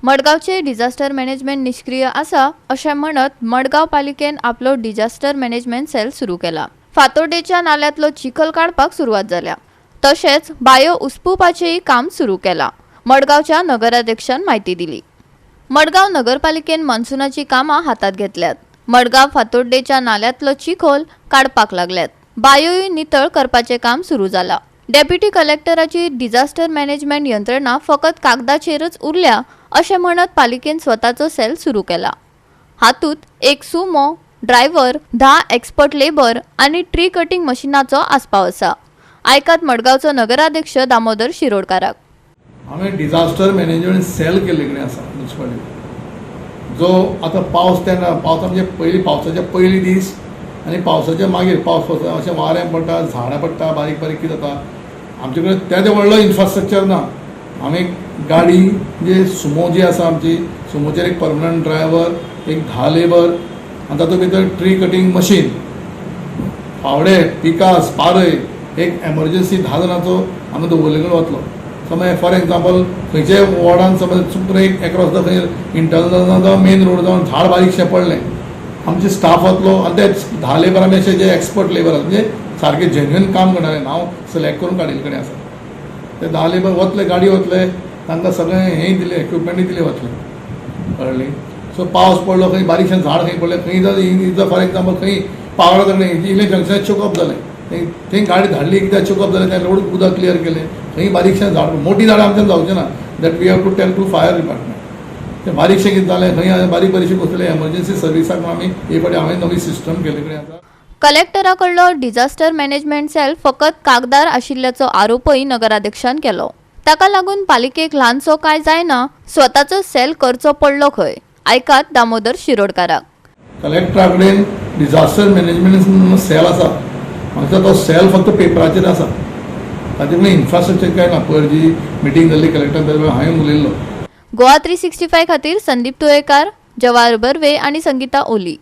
मडगांवचे disaster management निश्क्रीय आसा अशें म्हणत मडगांव पालिकेन आपलो डिझास्टर मॅनेजमेंट सेल सुरू केला. फातोड्डेच्या नाल्यांतलो चिखल काडपाक सुरवात जाल्या. तशेंच बायो उसपुपाचेंय काम सुरू केलां, मडगांवच्या नगराध्यक्षान म्हायती दिली. मडगांव नगरपालिकेन मॉन्सुनाची कामां हातांत घेतल्यात. मडगांव फातोड्डेच्या नाल्यांतलो चिखोल काडपाक लागल्यात. बायोय नितळ करपाचें काम सुरू जालां. डेप्युटी कलेक्टराची डिझास्टर मॅनेजमेंट यंत्रणा फकत कागदाचेरच उरल्या अशें म्हणत पालिकेन स्वताचो सेल सुरू केला. हातूंत एक सुमो ड्रायव्हर, 10 एक्सपर्ट लेबर आनी ट्री कटिंग मशिनाचो आस्पाव आसा. आयकात मडगांवचो नगराध्यक्ष दामोदर शिरोडकाराक. हांवें डिझास्टर मॅनेजमेंट सेल केल्ले कडेन आसा म्युन्सिपालिटी. जो आतां पावस तेन्ना पावसा म्हणजे पयलीं, पावसाचे पयली दीस आनी पावसाच्या मागीर पावस पडटा, अशें वारें पडटा, झाडां पडटा, बारीक बारीक कितें जाता. आमचे कडेन तेदें व्हडलो इन्फ्रास्ट्रक्चर ना. आमी गाडी म्हणजे सुमो जी आसा आमची, सुमोचेर एक परमनंट ड्रायव्हर, एक 10 लेबर आनी तातूंत भितर ट्री कटींग मशीन, फावडे, पिकास, पारय, एक एमर्जन्सी 10 जाणांचो आमी दवरले कडेन वतलो. समज फॉर एग्जाम्पल खंयच्याय वॉर्डान समज चुकून एक एक्रॉस the खंय इंटरनल जावं मेन रोड जावन झाड बारीकशें पडलें, आमचे स्टाफ वतलो आनी ते 10 लेबर आमी अशे जे एक्सपर्ट लेबर आसा, म्हणजे सारके जेन्युइन काम करणारे नांव सिलेक्ट करून काडिल्ले कडेन आसा. ते 10 लेबर वतले, गाडी वतले, तांकां सगळें हेंय दिलें, इक्विपमेंटूय दिलें वतलें, कळ्ळें? सो पावस पडलो, खंय बारीकशें झाड खंय पडलें, खंय जर फॉर एग्जाम्पल खंय पावला कडेन इल्लें जंक्शनार चोकअप जालें, थंय थंय गाडी धाडली कित्याक चोकअप जालें, तें रोड उदक क्लियर केलें. खंय बारीकशें झाड, मोटीं झाडां आमच्यान जावचें ना, that we have to tell to fire department. तें बारीकशें कितें जालें, खंय बारीक बारीकशें कोसळ्ळें, एमर्जन्सी सर्विसाक आमी हे फावटी हांवें नवी सिस्टम केल्ले कडेन आसा. कलेक्टरा कडलो डिझास्टर मॅनेजमेंट सेल फकत कागदार आशिल्ल्याचो आरोपय नगराध्यक्षान केलो. ताका लागून पालिकेक ल्हानसो काय जायना स्वताचो सेल करचो पडलो खंय. आयकात दामोदर शिरोडकाराक. कलेक्टरा कडेन डिझास्टर मॅनेजमेंट सेल आसा. म्हाका तो सेल फक्त पेपराचेर आसा, ताचे कडेन इन्फ्रास्ट्रक्चर काय ना. पयर जी मिटींग जाल्ली कलेक्टर, तेन्ना हांवें उलयल्लो. गोवा 365 खातीर संदीप तुयेकार, जवाहर बर्वे आणि संगीता ओली.